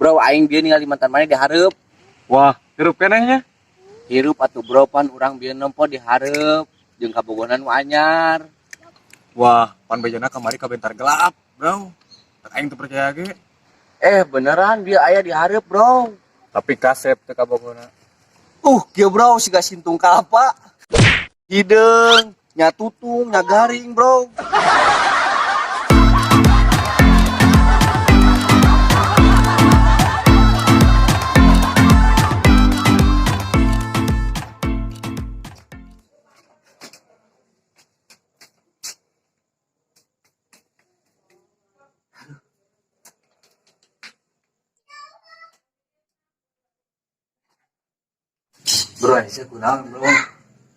Bro, aing bieu ningali mantan maneh dihareup. Wah, hirup keneh nya. Hirup atuh bro, pan urang bieu nempo dihareup jeung kabogohan nu anyar. Wah, pan bejana kamari kabentar gelap, bro. Tak aing teu percaya ge. Beneran bieu aya dihareup, bro. Tapi kasep teu kabogona. Kieu bro, siga sintung kalapa. Hideung, nya tutung, nya garing, bro. Bro, Aisyah kunaon, bro?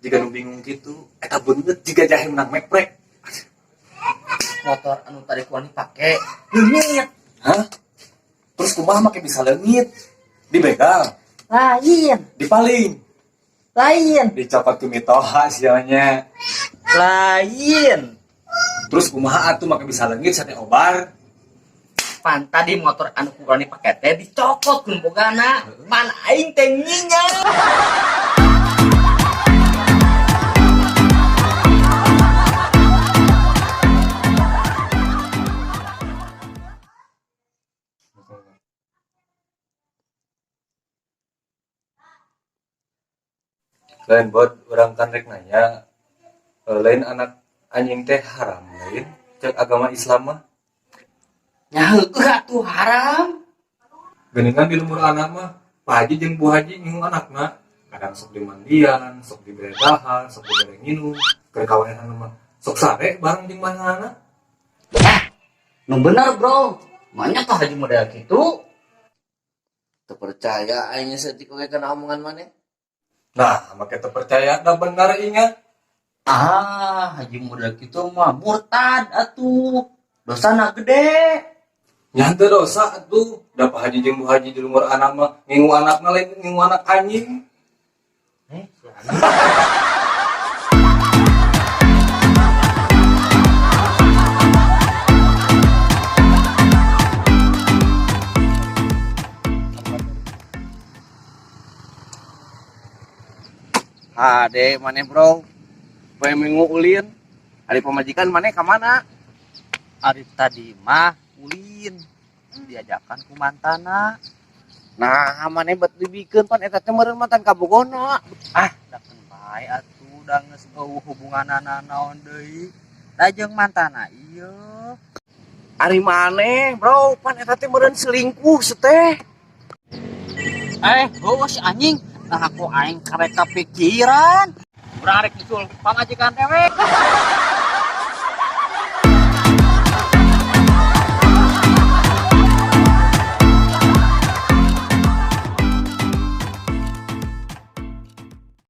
Jika nu bingung gitu, eta beungeut jiga jahe menang meprek. Motor anu tadi kuani pake leungit. Hah? Terus kumaha make bisa leungit? Dibegal, Lain, dipaling, lain, dicopot ku mitoha sialnya. Lain. Terus kumaha atuh make bisa leungit sate obar? Pan tadi motor anu ku urang dipake teh dicokot ku nu bogana. Pan aing teh nginyak. Lain buat orang kan rek nanya, lain anak anjing teh haram lain cek agama Islam mah. Nya heueuh atuh haram. Geuningan di lembur anak mah, Pak Haji jeung Bu Haji ngingu anakna, kadang sok dimandian, sok dibere dahar, sok dibere nginum, keur kawanehan mah sok sare bareng jeung manehna. Ah, nu bener bro. Banyak Pak Haji model kitu. Teu percaya aing saeutik oge kana omongan maneh. Nah, make teu percaya da bener ingat. Ah, Haji model kitu mah murtad atuh. Dosana gede. Nya teu dosa atuh. Da Pak Haji jeung Bu Haji di lembur anak mah ngingu anakna lain ngingu anak anjing. Si anjing. Ade maneh bro. Poe minggu ulin. Ari pamajikan maneh ka mana? Ari tadi mah ulin diajakan ku mantana. Nah, maneh bet dibikeun pan eta teh meureun mantan kabogona. Ah, da keun bae atuh da geus eueuh hubunganana naon deui. Da jeung mantana ieu. Ari maneh bro, pan eta teh meureun selingkuh seteh. Heueuh si anjing. Nah, aku aing karek kepikiran. Urang arek nyusul pamajikan dewek.